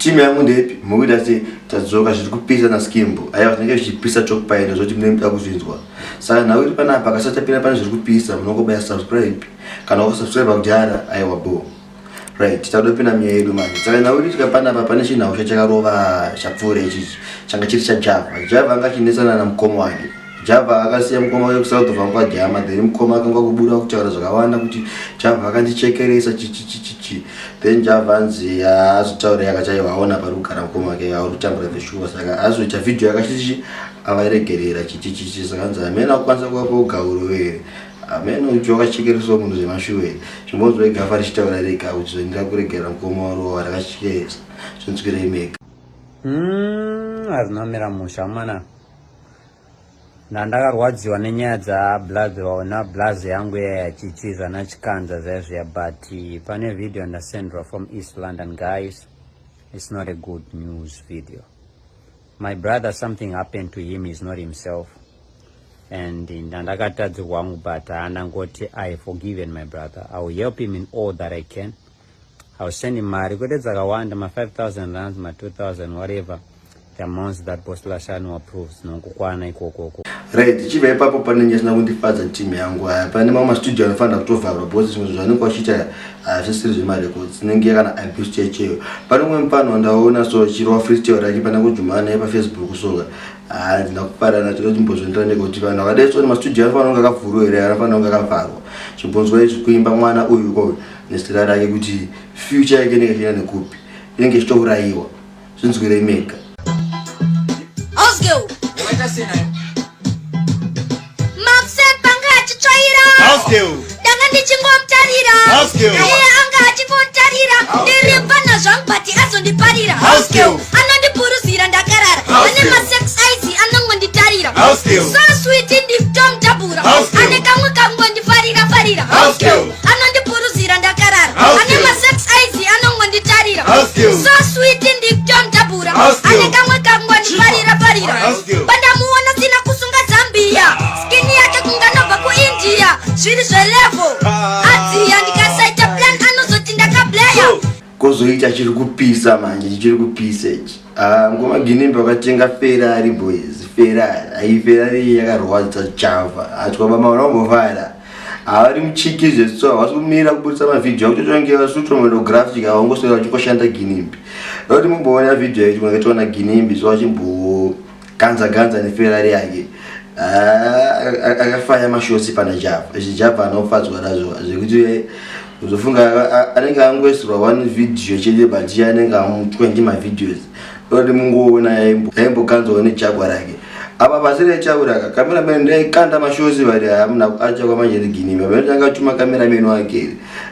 Team yangu ndeipi? Mukuita sei? Tadzoka zviri kupisa naSkimbo. Aiwa zvinenge zvichipisa chokupaenda zvoti mune muda kuzvinzwa. Saka nhau iri panapa akasati apinda pane zviri kupisa munongobaya subscribe. Kana wakasubscribe kudhara aiwa bho. Right, tadopinda munyaya yedu manje. Saka nhau iri tika panapa pane chinhau chachakarova chapfuura ichichi changa chiri chaJava. Java anga achinetsana namukoma wake. Java akasiya mukoma wake kuSouth of kwajama then mukoma akanga kubuda kutaura zvakawanda kuti Java akandichekeresa chichichichichi then Java anzi azotaura yakachaiwa aona pari kugara mukoma wake auri kutambura zveshuwa saka azoita vhidhiyo yakachichi avairegerera chichichichi saka anzi hamene akukwanisa kuvapa ugauro here hamene uchi wakachekereswa munhu zvemashuwa here chimbonzwai gafa richitaura rega kuti zvoendera kuregerera mukoma waro rakachekeresa zvinzwirei mega. Hazvina kumira mushe amana. Ndandakarwadziwa nenyaya dzablaz vaona blaz yangu yaya chichi zvana chikanza zviya zviya but pane video yandasendwa from East London guys it's not a good news video my brother something happened to him he's not himself and ndandakatadzirwa wangu but haana ngoti I have forgiven my brother I will help him in all that I can I will send him mari kwete dzakawanda ma 5000 rands ma 2000 whatever the amounts that Boss Lashanu approves nokukwana ikokoko. Right, tichibva ipapo pane nyaya isina kundifadza team yangu aya pane mamwe mastudio anofanira kutovharwa because zvimwe zvinhu zvanenge vachiita hazvisiri zvemarecords inenge kana abuse chaicheyo pane umwe mupano wandaona so chirova freestyle rake pana kujumana naye pafacebook soka handina kuparana toda chimbozvendera nekuti vanhu vakadai so mastudio anofanira kunge akavhurwa here anofanira kunge akavharwa chimbonzwa izvi kuimba mwana uyu ko nezita rake kuti future yake inenge ichienda nekupi inenge ichitourayiwa zvinzwirei mega. House girl. Waita sei nayo? Maxen panga achitsvaira. House girl. Ndanga ndichingomutarira. House girl. Iye anga achingonditarira. Ndiri mfana zvangu but azondiparira. House girl. Anondipuruzira ndakarara. House Ane girl. masex eyes anongonditarira. House girl. So sweet nditomtabura. House girl. Ane kamwe kangondifarira farira. House girl. Anondipuruzira ndakarara. House Ane girl. masex eyes anongonditarira. House girl. So sweet nditomtabura. House girl. Ane kamwe kangondifarira farira. House girl. Pandamuona sina kusunga Zambia. Skin yake kunganobva kuIndia. Zviri zvelevel. Adziya ndikasaita plan anozoti ndakablaya. Kozoita chiri kupisa manje chichiri kupisa ichi. Ah, ngoma Ginimbi wakatenga Ferrari boys, Ferrari. Ayi Ferrari yakarwadza Java. Atwa baba vanombofara. Havari muchiki zveso havasi kumira kuburitsa mavhidhiyo akutotonge vasutomonographic avangoswera vachingoshanda Ginimbi. Ndokuti mumboona vhidhiyo yacho munenge toona Ginimbi so achimboganza ganza neFerrari yake. Ah, akafaya mashotsi pana Java. Izvi Java anofadzwa nazvo zvekuti uzofunga anenge angoisirwa one video chete but iye anenge amu 20 mavideos ndoti mungoona yaimbokanzwawo nejagwa rake apa pasi rechaura ka cameraman ndaikanda mashozi vari hamuna achakwa manje riginimi apa tanga tuma cameraman wake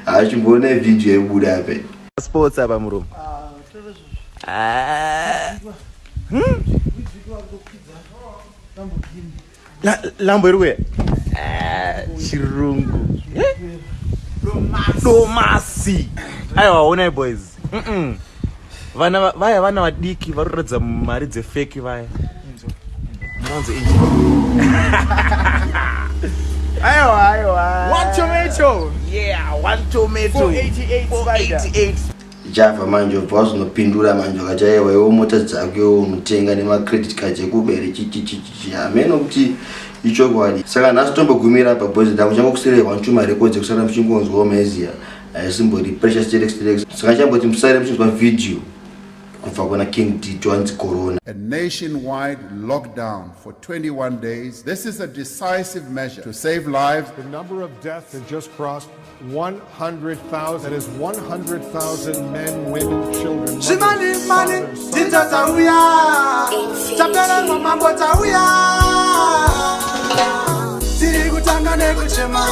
achimboona video yaibuda apa Sports apa murume. Ah. Lambo iri kuya. Ah, chirungu. Eh? Domasi. Aiwa onai boys. Vana vaya vana vadiki vari kuratidza mari dzefeki vaya. Mwanzo inji. Aiwa aiwa. One tomato. Yeah, one tomato. 488 488. Java manje ubva wazonopindura manje wakati aiwa iwo mota dzako iwo unotenga nemacredit card ekubere chichichichichi hameno kuti ichokwadi saka nhasi tombogumira apa boys ndakuchangokusirei one two marecords ekusara muchingonzwawo maiziya haisimbori pressure sterex sterex saka chamboti musare muchinzwa video kubva kuna King Tito hanzi corona. A nationwide lockdown for 21 days. This is a decisive measure to save lives. The number of deaths has just crossed 100,000. That is 100,000 men, women, children, mothers, Zvimani mani fathers, sons. dzinza dzauya tapererwa mambo tauya tiri kutanga nekuchema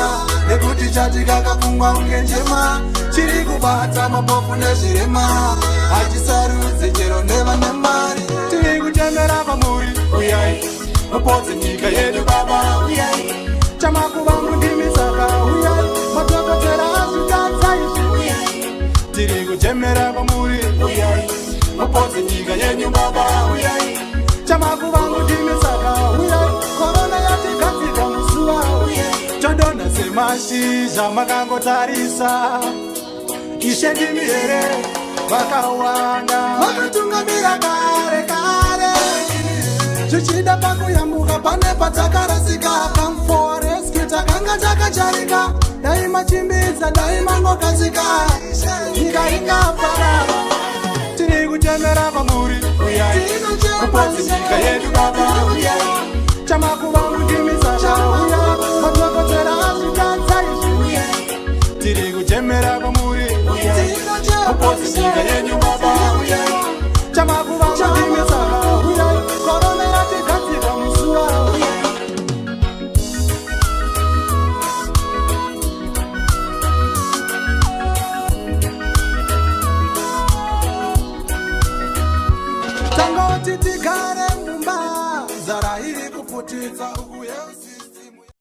nekuti chatikakapfungwa kunge njema chiri kubata mapofu nezvirema hachisarudzi chero nevane mari tiri kuchemera kwamuri uyai mupodze nyika yedu baba uyai chamakuvangu ndimi saka uyai madhokotera azvitadza izvi uyai tiri kuchemera kwamuri uyai mupodze nyika yenyu baba uyai chamakuvangu ndimi saka uyai korona yatigadzika muzuva uyai todonha semashizha makangotarisa ishe ndimi here vakawanda. Dzakamira kare kare. Zvichida pakuyambuka pane patakarasika. Come for rescue, takanga takajarika. Dai machimbidza, dai mangokasika, nyika ingaparara. Tiri kuchemera kwamuri, uyai mupodze nyika yedu baba, uyai. Chamakuva mudimisa, uya. Madhokotera azvitadza izvi, uyai. Tiri kuchemera kwamuri, uyai mupodze nyika yenyu baba, uyai. Chamakuva mudimisa, uyai. Korona yatigadzira musuwa, uyai. Tangoti tigare mumba, nzara iri kuputitsa uku yeusi.